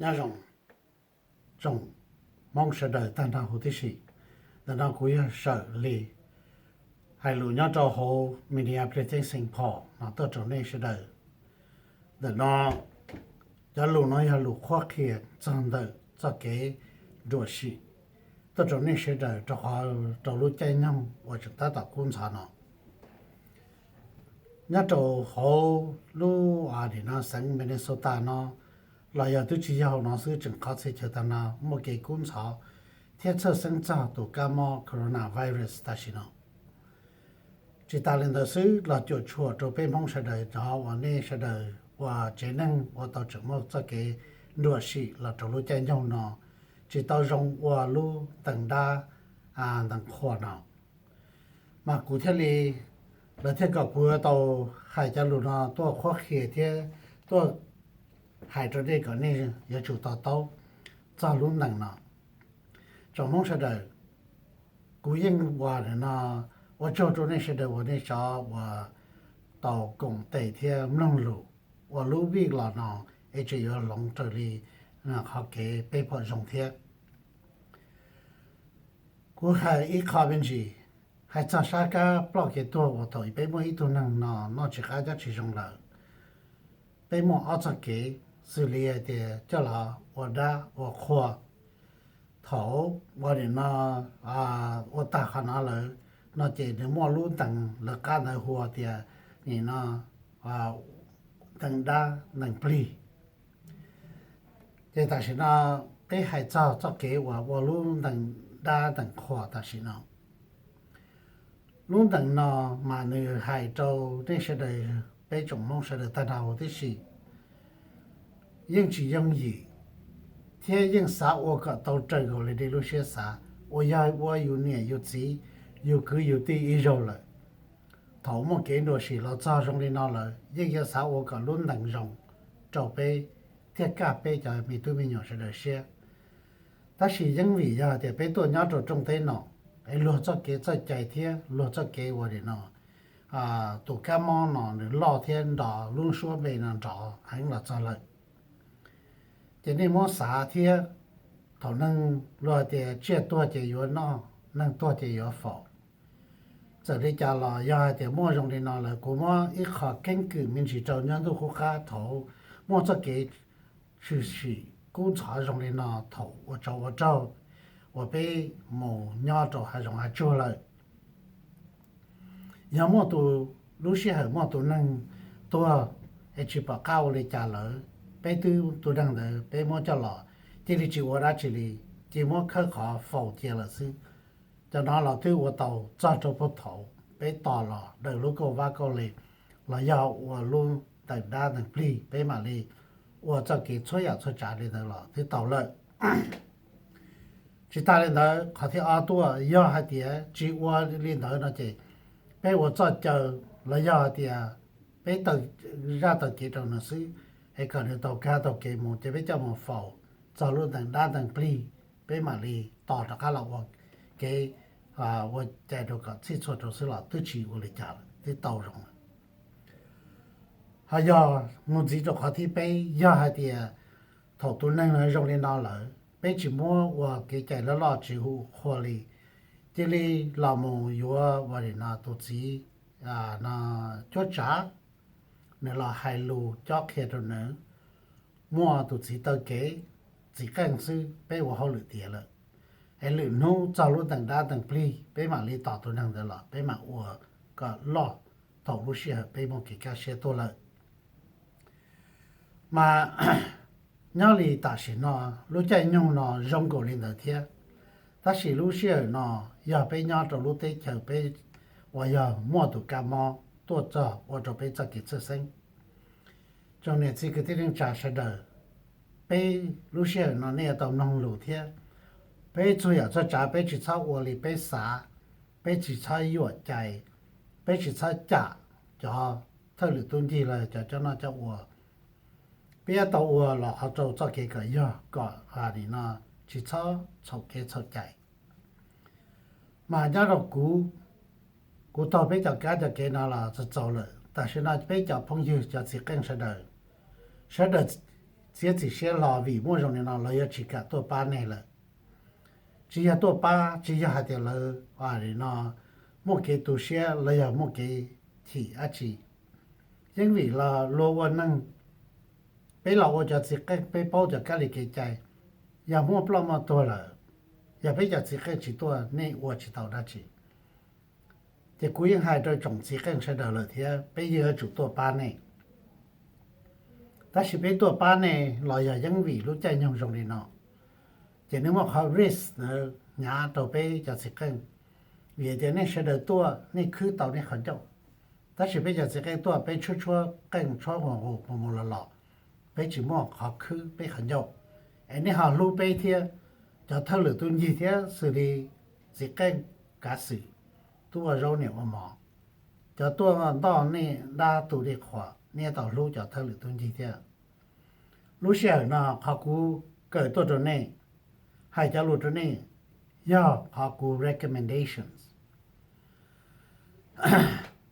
Nyob zoo tsoom Hmoob sawv daws tag nrho huv tib si. Ntawm no kuv yog Sawm Lis hais lus nyob rau hauv Minneapolis, Saint Paul no tuaj rau nej sawv daws. Ntawm no cov lus no yog lus qhuab qhia txog ntawm txoj kev nruam sim tuaj rau nej sawv daws rau qhov rau lub caij nyoog uas tseem tab tom kub ntxhov no. Nyob rau hauv lub, nim no xeev Minnesota no los yog twb tsis yog hauv no xwb, tseem qhov txhia chaw tag no muaj kev kub ntxhov thiab txhawj xeeb txog tus kab mob coronavirus tam sim no. Tsis tas li ntawd xwb los cuam tshuam rau peb Hmoob sawv daws cov uas nej sawv daws ua tsev neeg ua tau tseem muaj txoj kev nruam sim los rau lub caij nyoog no, tsis tau zoo ua lub ntees dab ntees qhua no. Mas kuv thiaj li, lawv thiaj kom kuv yuav tau hais cov lus no tuaj qhuab qhia thiab tuaj hais rau nej kom nej yuav tsum to taub txog lub ntees no. Tsoom Hmoob sawv daws, kuv yeej ua no, ua tsaug rau nej sawv daws uas nej cov uas tau koom tes thiab mloog lus ua lub vij los no, es tseem yuav hloov raws li qhov kev peb pom zoo thiab. Kuv hais ib qho me ntsis, hais txog sab kab ploj kev tuag uas thaum peb muaj ib tug neeg no noj tsis qab nyob tsis zoo lawm, peb muaj ob txoj kev, xws li hais tias coj los ua dab ua qhua. Thaum ua nim no ua tag qhov no lawm no ces nws muaj lub ntees lawv qab ntawd hu tias nim no ntees dab ntees plig. Ces tam sim no peb hais txog txoj kev uas ua lub ntees dab ntees qhua tam sim no. Lub ntees no mas nws hais rau nej sawv daws, peb tsoom Hmoob sawv daws tag nrho huv tib si, yeej tsis yooj yim thiab yeej xav ua kom tau raws nkaus li nej lub siab xav, uas yog ua yus niam yus txiv, yus kwv yus tij ib zaug lawm. Thaum muaj kev nruam sim los txog zoo li no lawm yeej yuav xav ua kom lub ntees zoo rau peb thiaj kaj peb cov me tub me nyuam sawv daws siab. Tab sis yeej vim yog tias peb tuaj nyob rau rooj teb no, es luag txoj kev txoj cai thiab luag txoj kev ua nim no, tus kab mob no nws loj thiab nrov, lub suab npe no nrov heev los txog lawm. Ces nej muab xav thiab, thaum neeg luag tias tsiaj tuag ces yuav noj, neeg tuag ces yuav faus. Txawm li cas los yog hais tias muaj zoo li no lawm, kuv muab ib qho keeb kwm me ntsis rau nyob ntuj qub qab thaum muaj txoj kev tshwm sim kub ntxhov zoo li no thaum ua tsov ua rog uas peb mus nyob rau hav zoov hav tsuag lawm. Yog muaj tus, lub sij hawm muaj tus neeg tuag es tsis pom qab ua li cas lawm, peb twb tus neeg ntawd peb muab coj los cia li tsis ua dab tsi li, cia muab khawb qhov faus cia lawm xwb. Cov no los twb ua tau txog rau puag thaum peb tos los daws lub kauj vab kauj le los yog ua lub ntees dab ntees plig peb mam li ua txoj kev txhua yam txhua tsav li ntawd los twb tau lawm. Tsis tas li ntawd, qhov thib ob tuaj yog hais tias tsis ua li ntawd no ces peb ua txoj caw los yog hais tias peb taw zaj taw kev rau nws xwb, es kom nws tau kab tau kev mus ces peb coj mus faus txog lub ntees dab ntees plig, peb mam li tos rov qab los ua kev, ua cai rau kom txhij txhua rau xwb los twb tsis ua li cas lawm, twb tau zoo lawm. Ho yog mus ntxiv rau qhov thib peb, yog hais tias thaum tus neeg no zoo li no lawm peb tsis muab ua kev cai loj loj tsis hu qhua li, cia li los mus yuav ua li no tus txiv no cuab tsav, nws los hais lus cob qhia rau nws, muaj tus txiv taw kev, txiv qeej xwb peb ua hauj lwm tiav lawm. Es lwm hnub txog lub ntees dab ntees plig peb mam li tos tus neeg ntawd los peb mam ua kom loj thaum lub sij hawm peb muaj kev kaj siab tuaj lawm. Mas nyob li tam sim no lub caij nyoog no zoo nkaus li ntawd thiab, tab sis lub sij hawm no yog peb nyob rau lub teb chaws peb uas yog muaj tus kab mob tuaj txog ua rau peb txoj kev txhawj xeeb. Tsoom niam txiv kwv tij neej tsa sawv daws, peb lub sij hawm no nej yuav tau mloog lus thiab, peb txhua yam txhua tsav peb tsis txhob ua li peb xav, peb tsis txhob yuam cai, peb tsis txhob cam cov thawj lwm tub ncig los cov coj noj coj ua. Peb yuav tau ua los qhov rau txoj kev kom yog kom nim no tsis txhob txhaum kev txhaum cai. Mas nyob rau kuv, kuv taug peb cov kab cov kev no los txaus txaus lawm. Tam sim no peb cov phooj ywg cov txiv qeej sawv daws, sawv daws txiav txim siab hlo vim muaj zoo li no lawv yuav tsis kam tuaj pab nej lawm. Tsis yog tuaj pab, tsis yog hais tias lawv no muaj kev tu siab los yog muaj kev chim dab tsi. Yeej vim los luag ua neeg, peb los ua cov txiv qeej peb paub cov kab li kev cai, yog muaj ploj muaj tuag lawm, yog peb cov txiv qeej tsis tuaj nej ua tsis tau dab tsi. Ces kuv yeej hais rau tsoom txiv qeej sawv daws lawm thiab peb yeej yuav tsum tuaj pab nej. Tab sis peb tuaj pab nej los yog yeej vim lub caij nyoog zoo li no, ces nws muaj qhov risk ntawd hnyav rau peb cov txiv qeej. Vim tias nej sawv daws tuaj nej khwb tau nej qhov ncauj, tab sis peb cov txiv qeej tuaj peb tshuab tshuab qeej tshuab mus mus los los, peb tsis muaj qhov khwb peb qhov ncauj. Es nej ho hlub peb thiab cov thawj lwm tub ncig thiab xws li txiv qeej, kav xwm, tub ua zaub niam ua mov, cov tuaj ntoj nej dab tu dej qhuas, nej tau hlub cov thawj lwm tub ncig thiab. Lub sij hawm no qhov kuv kawm tuaj rau nej, hais cov lus rau nej, yog qhov kuv recommendations.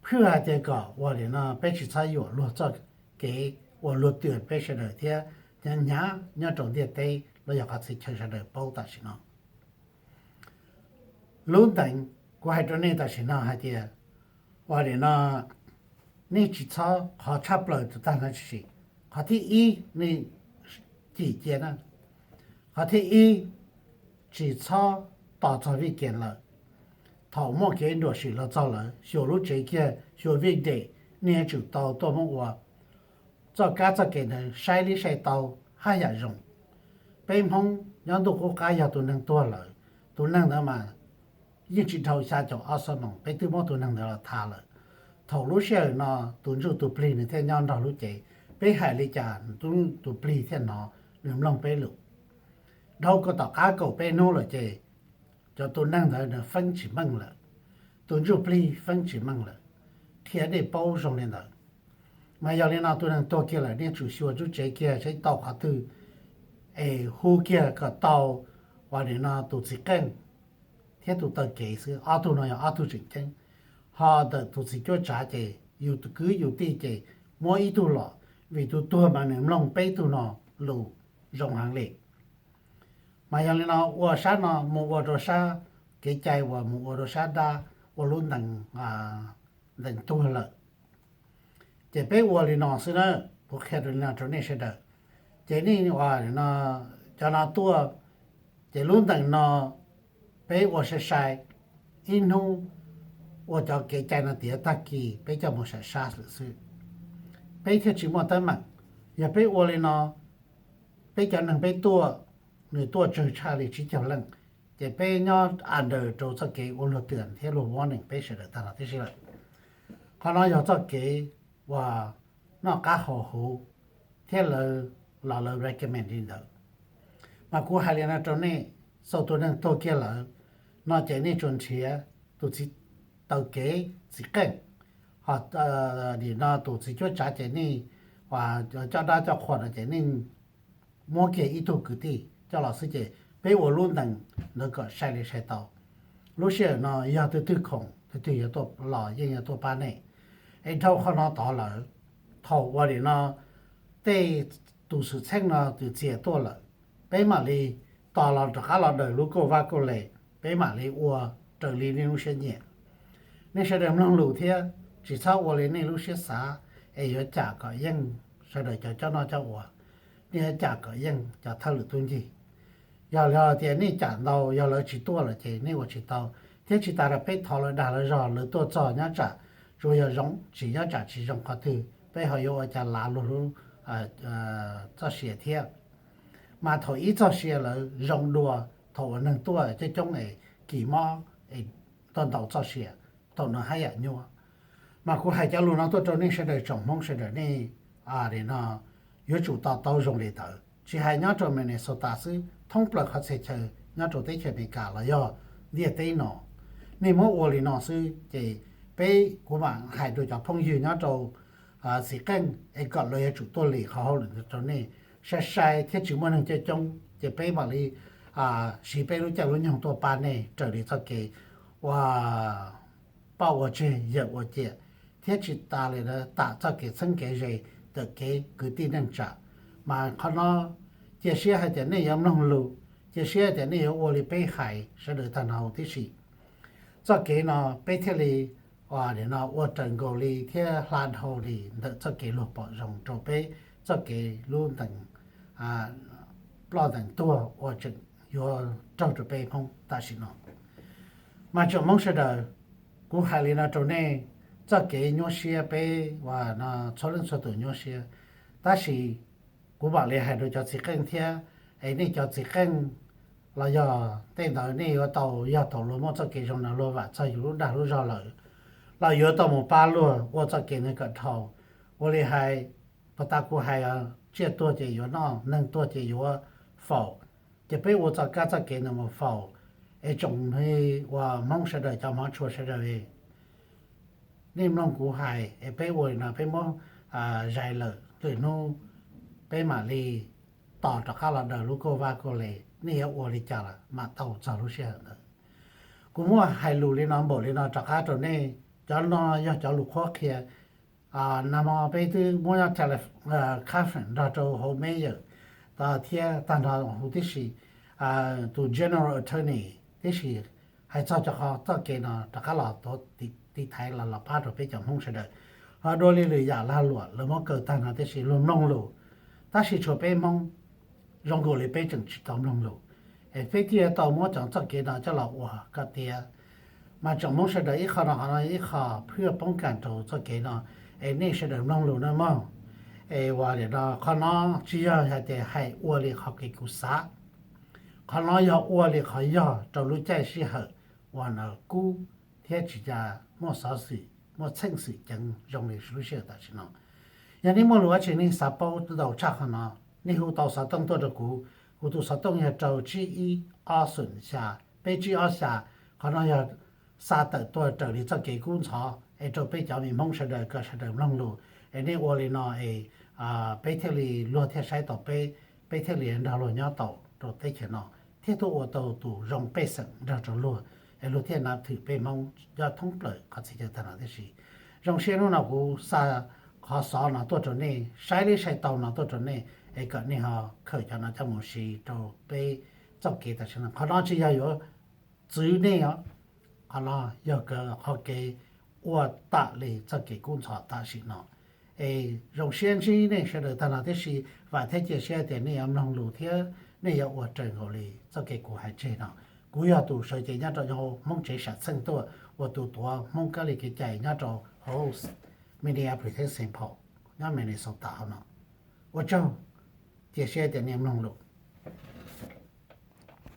Phwj hais tias kom ua li no peb tsis txhob yuam luag txoj kev uas luag twm peb sawv daws thiab hnyav hnyav nyob rau ntiaj teb los yog qhov txhia chaw sawv daws paub tam sim no. Lub ntees kuv hais rau nej tam sim no hais tias, ua li no, nej tsis txhob, qhov tshaj plaws tus tag no tsis, qhov thib ib nej cim cia na. Qhov thib ib, tsis txhob tos txog vij kias lawm. Thaum muaj kev nruam sim los txog lawm, xyuas lub tsev kiag, xyuas vij dam, nej yuav tsum tau tuaj muab ua txoj kab txoj kev ntawd saib li saib tau haj yam zoo. Peb Hmoob nyob ntuj qub qab yog tus neeg tuag lawm, tus neeg ntawd mas yeej tsis dhau xya caum ob xuab moos peb twb muab tus neeg ntawd los tha lawm. Thaum lub sij hawm no tus ntsuj tus plig nws thiaj nyob nrog lub cev, peb hais li cas tus plig thiaj hnov, nws mloog peb lus. Dhau kom tom qab kaum peb hnub lawm ces cov tus neeg ntawd nws feeb tsis meej lawm, tus ntsuj plig feeb tsis meej lawm, qhia nej paub zoo li ntawd. Mas yog li no tus neeg tuag kiag lawm nej tsum xyuas lub tsev kiag saib tau qhov twg es hu kiag kom tau, ua li no tus txiv qeej thiab tus taw kev xwb, ob tug no yog ob tug tseem ceeb. Ho ntawm tus txiv cuab tsav ces yus kwv yus tij ces muab ib tug los, vim tus tuag mas nws mloog peb tug no lus zoo heev li. Mas yog li no ua sab no mus ua rau sab kev cai uas mus ua rau sab dab ua lub ntees, ntees tuag lawm. Ces peb ua li no xwb na, kuv qhia rau li no rau nej sawv daws. Ces nej ua li no, cov no tuaj, ces lub ntees no peb ua sai sai, ib hnub ua cov kev cai no tiav tag kis peb coj mus sam sab lawm xwb, peb thiaj tsis muaj teeb meem. Yog peb ua li no, peb cov neeg peb tuaj, nws tuaj tsawg tshaj li tsib caug leej, ces peb nyob under rau txoj kev ua luag twm thiab luag warning peb sawv daws tag nrho tib si lawm. Qhov no yog txoj kev uas noj qab haus huv thiab lawv los lawv recommend li ntawd. Mas kuv hais li no rau nej, xaus tus neeg tuag kiag lawm no ces nej tsuas nrhiav tus txiv taw kev, txiv qeej, ho nim no tus txiv cuab tsav ces nej, coj dab coj qhua no ces nej muab kiag ib tug kwv tij coj los xwb ces peb ua lub ntees ntawd kom sai li sai tau. Lub sij hawm no yog tus twg khoom tus twg yuav tuaj los yeej yuav tuaj pab nej. Es dhau qhov no tod lawm, thaum ua li no tej tus xwm txheej no tus txias tuaj lawm, peb mam li tos los rov qab los daws lub kauj vab kauj les, peb mam li ua raws li nej lub siab nyiam. Nej sawv daws mloog lus thiab tsis txhob ua li nej lub siab xav es yuav cam kom yeej sawv daws cov coj noj coj ua, nej yuav cam kom yeej cov thawj lwm tub ncig. Yog li tias nej cam ntau, yog lawv tsis tuaj lawm ces nej ua tsis tau. Thiab tsis tas rau peb thov lawv dag lawv zog, lawv tuaj txog nyob tsam tsuas yog zoo, tsis nyob tsam tsis zoo qhov twg, peb ho yuav ua cas lav luag lub txoj sia thiab. Mas thaum ib txoj sia lawv zoo dua thaum uas neeg tuaj coob coob es kis mob es tuaj ntaus txoj sia, thaum no haj yam nyuaj. Mas kuv hais cov lus no tuaj rau nej sawv daws tsoom Hmoob sawv daws nej li no yuav tsum to taub zoo li ntawd, tsis hais nyob rau Minnesota xwb, thoob plaws qhov txhia chaw nyob rau teb chaws Amelikas los yog ntiaj teb no, nej muab ua li no xwb ces peb, kuv mam hais rau cov phooj ywg nyob rau txiv qeej es kom lawv yuav tsum tuaj lim qhov hauj lwm rau nej sai sai thiab tsis muaj neeg coob coob ces peb mam li siv peb lub caij lub nyoog tuaj pab nej raws li txoj kev ua poj ua tseg yawm ua ciam, thiab tsis tas li ntawd tam txoj kev txheeb kev ze ntawm kev kwv tij neej tsa. Mas qhov no cia siab hais tias nej yuav mloog lus, cia siab tias nej yuav ua li peb hais sawv daws tag nrho huv tib si. Txoj kev no peb thiaj li no ua raws nkaus li thiab hla dhau li ntawm txoj kev luag pom zoo rau peb txoj kev lub ntees ploj ntees tuag uas tseem yuav raug rau peb Hmoob tam sim no. Mas tsoom Hmoob sawv daws, kuv hais li no rau nej, txoj kev nyuaj siab peb uas no txhua leej txhua tus nyuaj siab, tab sis kuv mam li hais rau cov txiv qeej thiab, es nej cov txiv qeej los yog tej ntawd nej yuav tau, yog thaum luag muaj txoj kev zoo no luag vam txog yus lub dag lub zog lawm, los yuav tau mus pab luag ua txoj kev ntawd kom dhau. Ua li hais, puag ta kuv hais, tsiaj tuag ces yuav noj, neeg tuag ces yuav faus, ces peb ua txoj kab txoj kev ntawd mus faus. Es tsoom uas Hmoob sawv daws, cov hmov tshua sawv daws, nej mloog kuv hais es peb ua li no, peb muab zais lawm lwm hnub peb mam li tos rov qab los daws lub kauj vaj kauj le, nej yuav ua li cas los mam tau txog lub sij hawm ntawd. Kuv muaj hais lus li no npaum li no rov qab rau nej, cov no yog cov lus qhuab qhia. Nag hmo peb twb muab tele conference nrog rau hauv mayor thiab tag nrho huv tib si, tus general attorney tib si, hais txog cov qhov txoj kev no rov qab los tuav tiv thaiv los los pab rau peb cov Hmoob sawv daws. Ho dua li lwm yam lag luam lawv muab kaw tag no tib si luag mloog lus, tab sis tshuav peb Hmoob zoo nkaus li peb tseem tsis tau mloog lus, es peb thiaj tau muab cov txoj kev no coj los ua kom tiav. Mas tsoom Hmoob sawv daws, ib qho no, qhov no ib qho phwj poob kas rau txoj kev no, es nej sawv daws mloog lus nawb mog. Es ua li no, qhov no tsis yog hais tias hais ua li qhov kev kuv xav, qhov no yog ua li qhov yog rau lub caij sij hawm uas no kub thiab tsis tas muaj xov xwm, muaj txheej xwm ceev zoo li lub sij hawm tam sim no. Yog nej muaj lus dab tsi nej xav paub ntau tshaj qhov no, nej hu tau xov tooj tuaj rau kuv. Kuv tus xov tooj yog rau tsib ib ob xoom xya peb tsib ob xya. Qhov no yog xa tawm tuaj raws li txoj kev kub ntxhov es rau peb cov me Hmoob sawv daws kom sawv daws mloog lus, es nej ua li no es peb thiaj li luag thiaj saib tau peb, peb thiaj li nrog luag nyob tau rau teb chaws no, thiab tuaj ua tau tus zoo pej xeem nrog rau luag, es luag thiaj nav thwm peb Hmoob nyob thoob plaws qhov txhia chaw tag no tib si. Zoo siab hnub no kuv xa qhov xov no tuaj rau nej, saib li saib tau no tuaj rau nej, es kom nej ho khaws cov no coj mus siv rau peb txoj kev tam sim no. Qhov no tsis yog yuav txwv nej os, qhov no yog qhov kev ua tam li txoj kev kub ntxhov tam sim no. Es zoo siab ntsib nej sawv daws tag no tib si, vam thiab cia siab tias nej yuav mloog lus thiab nej yuav ua raws nkaus li txoj kev kuv hais tseg no. Kuv yog tus sawv cev nyob rau hauv Hmoob tsev sam txheej tuaj, ua tus tuav Hmoob kab li kev cai nyob rau hauv Minneapolis thiab Saint Paul nyob Minnesota hauv no. Ua tsaug, cia siab tias nej mloog lus.